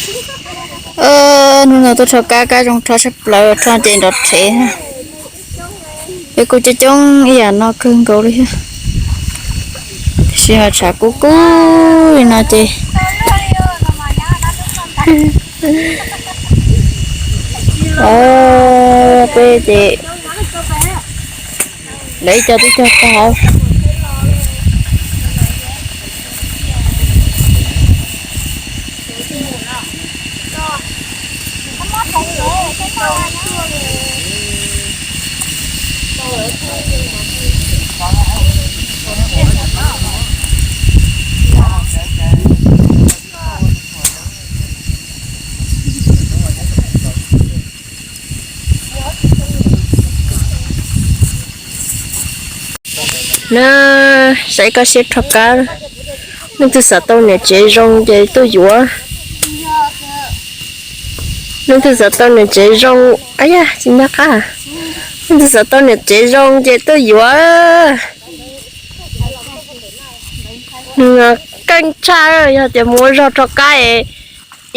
Hnub no tuaj rho kab, kab zoo rho tshaj plaws, rho ces nrov rhev. Peb kuj coob coob ib yam no kawg nkaus li thiab. Tiam sis mas tshav kub kub li no ces, peb ces lawv ib co twb cog tag. Na, saib koj siab rho kab. Leej twg xav tau niam tsev zoo ces tuaj yuav. Leej twg xav tau niam tsev zoo, ab yam tsis nyob qab. Leej twg xav tau niam tsev zoo ces tuaj yuav. Nws keej tshaj, yog tias mus ua zog rho kab es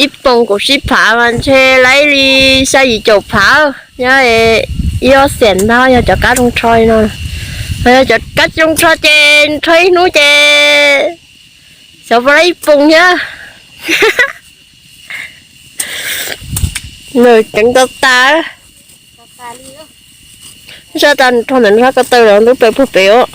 ib poos kaum tsib phav mas ntshe laib li xya yim caum phav, nyob ib ob xees ntag yog cov kab zoo rho li no. Ho yog cov kab tsis zoo rho ces rho ib hnub ces xyov puas laib ib poos thiab. Nws ceev tau tas. Sab tas rho ntawm no sab ko taw los ntub plaws puag pem os.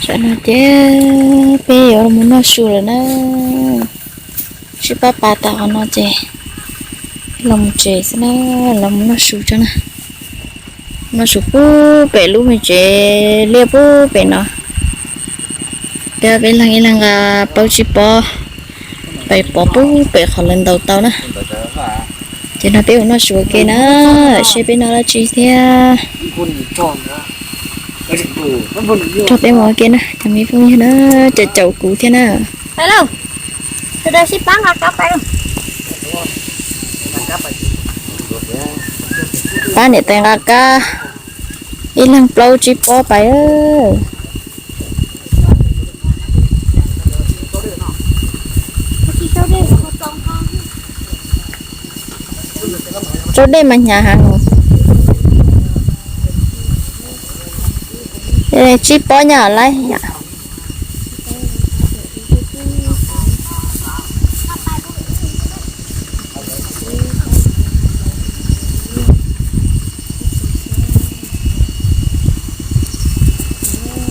Tam no ces peb yuav los noj su lawm na. Sib pab pas tas qhov no ces los mus tsev xwb na, los mus noj su tso na. Noj su pub pem lub me tsev liaj pub pem no. Peb, peb leeg ib leeg nqa plaub tsib pob, pais pov pub pem qhov lawv ntaus tau na. Ces no peb mus noj su ua ke na, seb peb noj dab tsi thiab. Nrog peb mus ua ke na cov me phooj ywg na, caum caum kuv thiab na. Pab niam tais nqa kab, ib leeg plaub tsib pob pais. Tsau dej mas hnyav heev. Tsib pob nyob lawm.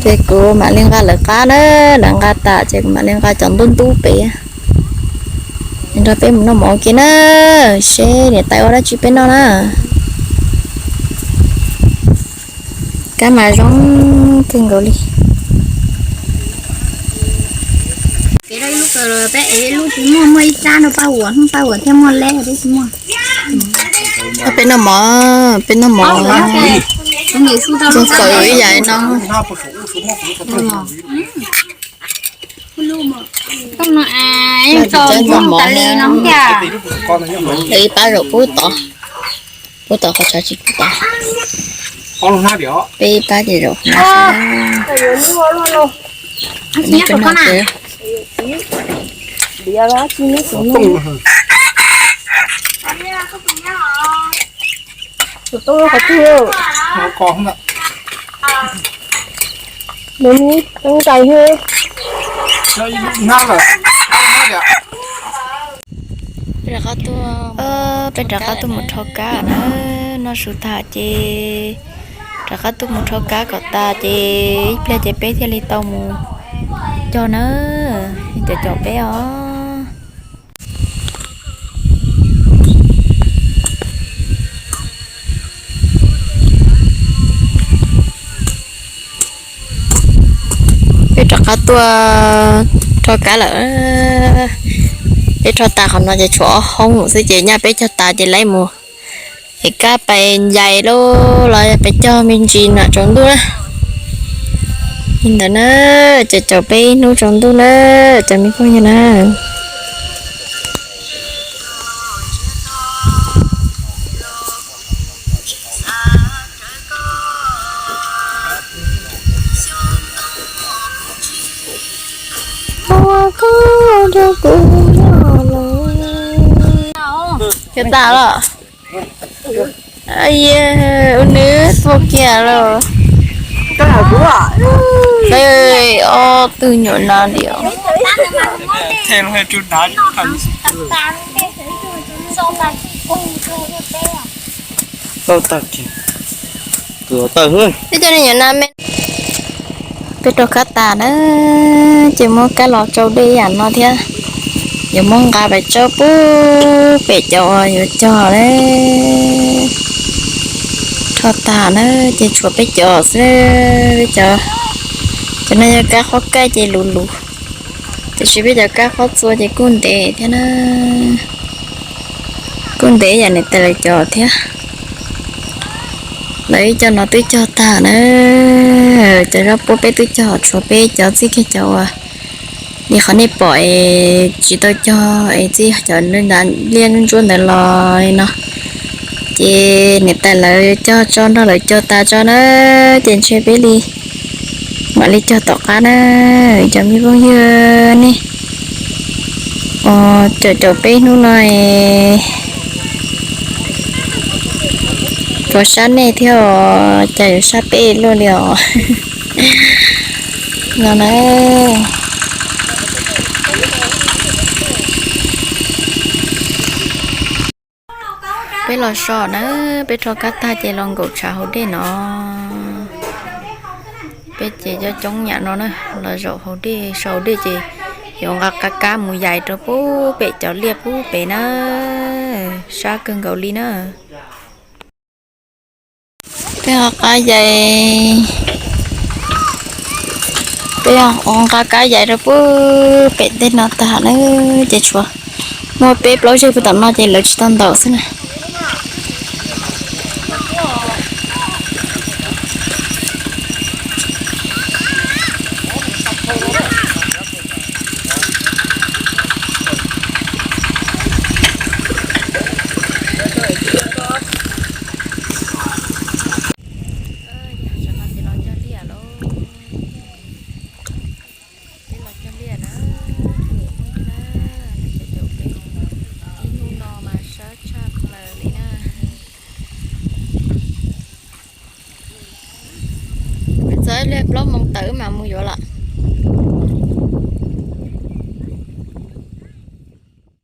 Ces kuv mam li nqa lawv qab na, lawv nqa tas ces kuv mam li nqa cov ntub ntub pem. Nrog peb mus noj mov ua ke na, seb niam tais ua dab tsi peb noj na. Kab mas zoo kawg nkaus li. Peb ev lub tsis muaj, muaj ib rab no paj uas, hnub paj uas thiaj muaj leb, peb tsis muaj. Peb noj mov, peb noj mov, noj fawm ib yam no. Noj mov tas li no. Ib pab zaum pub tod, pub tod qhov tshav tsis pub tod. Peb ib pab ces zaum no. Peb rov qab tuaj mus rho kab na, noj su tas ces rov qab tuaj mus rho kab kom tas ces ib pliag ces peb thiaj li tau mus cog na, cov caum peb os. Peb rov qab tuaj Rho kab lawm, peb rho tas qhov no ces tshuav ob hoob xwb ces nyaj peb cog tas ces lawv mus es kab pais ncais lauj los yog pais cog me ntsis no tsaus ntuj na. Li ntawd na, ces caum peb ib hnub tsaus ntuj na, cov me phooj ywg na. Cog tas los? Ua nws tuag kiag los. Ob tug nyuam no li. Peb cov me nyuam no me, peb rau kab tas na, ces muab kab los tsau dej yam no thiab. Yuav muab nqa pais tsau pub pem cov uas yuav cog na. Rho tas na, ces tshuav peb cov xwb. Peb cov, cov no yog kab qhob kaij ces luv luv, tiam sis peb cov kab qhob txua ces kuj ntev thiab na. Kuj ntev yam niam tais lawv cov thiab. Lawv ib co no twb cog tag na. Cov zaub puab peb twb cog, tshuav peb cov txij kiag cov uas li qhov nej pom es tsis tau cog es txij cov liaj ntsuab ntawd los li no. Ces niam tais lawv cog tso, nrog lawv cog tas tso na, ces ntshe peb li mam li cog tom qab na. Cov me phooj ywg nej, caum caum peb hnub no es puas sab nej thiab os, cas yuav sab peb luaj li os. No na, peb los so na, peb rho kab tag ces los nkaum tshav hauv dej no. Peb ces coob coob nyam no na, los zaum hauv dej, so hauv dej ces yuav nqa qab kab mus yais rau pub pem cov liaj pub pem na, sab kawg nkaus li na. Peb nqa kab yais, peb nqa kab yais rau pub pem tej no tag na, ces tshuav muaj peb plaub zeg puag tom no ces lawv tsis tau ntaus xwb na. Peb los cog liaj na, peb ib hnub no mas sab tshaj plaws li na. Txog ib pliag plaub moos tawm mam mus yuav lawm.